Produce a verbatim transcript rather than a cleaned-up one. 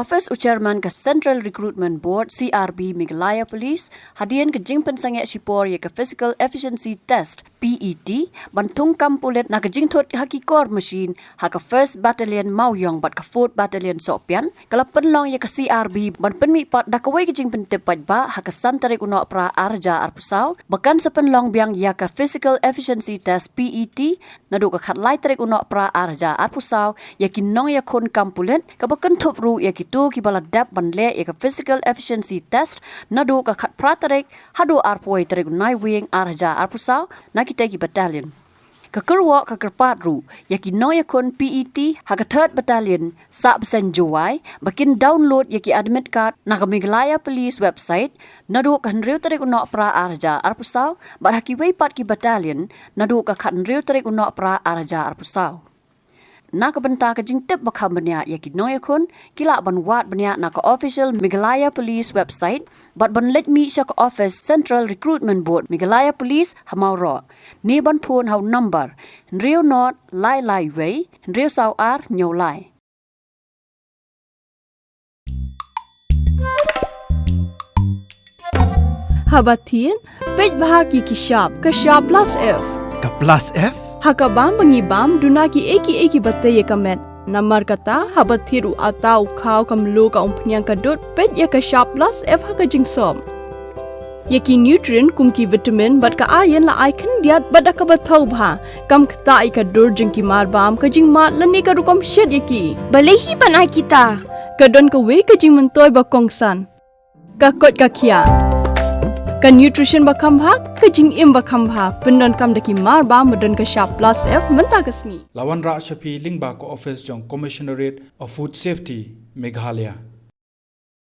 Office u Chairman ka Central Recruitment Board, C R B, Meghalaya Police, hadien ka jingpynsangeh shipor ïa ka Physical Efficiency Test, P E T, ban thung kam pulit na ka jingthut ha ki kor machine ha ka First Battalion Mawïong bad ka Fourth Battalion Sohpian, ka la pynlong ïa ka C R B ban pynmih pat da kawei ka jingpyntip paidbah ha ka san tarik u Nohprah ar hajar arphew saw, ba kan sa pynlong biang ïa ka Physical Efficiency Test, P E T, naduh ka khatlai tarik u Nohprah ar hajar arphew saw ïa ki nongïakhun kam pulit, kaba kynthup ruh ïa kito kiba la dep ban leh ïa ka Physical Efficiency Test naduh ka khatphra tarik haduh arphew tarik u Naiwieng ar hajar arphew saw na kitei ki battalion. Ka kyrwoh ka kyrpad ruh ïa ki nongïakhun P E T ha ka Third Battalion Sahbseiñ Jowai ba kin download ïa ki admit card na ka Meghalaya Police website naduh ka hynriew tarik u Nohprah ar hajar arphew saw bad ha kiwei pat ki battalion naduh ka khathynriew tarik u Nohprah ar hajar arphew saw. Na ka bynta ka jingtip ba kham bniah ïa ki nongïakhun, ki lah ban wad bniah na ka official Meghalaya Police website bad ban leit mih sha ka office Central Recruitment Board Meghalaya Police ha Mawroh, ne ban phone ha u number hynriew nod lai lai wei hynriew saw ar hynñiew lai. Haba thied, peit bha ïa ki shap, ka shap plus F. Ka plus F? Ha ka bam ba ngi bam, duna kiei kiei kiba tei ïa ka met. Namar kata, haba thied u atta, u khaw, ka mluh, ka umphniang, ka dud, peit ïa ka shap plus F ha ka jingsop. Ïa ki nutrient kum ki vitamin bad ka iron la ai khyndiat bad da kaba thaw bha. Kam ktah ïa ka dur jong ki mar bam, ka jingmad lane ka rukom shet ïa ki. Balei hi ban ai kita? Ka don kawei ka jingmyntoi ba kongsan. Ka koit ka khiah. Ka nutrition ba kham bha, ka jingim ba kham bha. Pyndonkam da ki mar bam ba don ka shap plus F mynta ka sngi. La wanrah sha phi lyngba ka office jong Commissionerate of Food Safety, Meghalaya.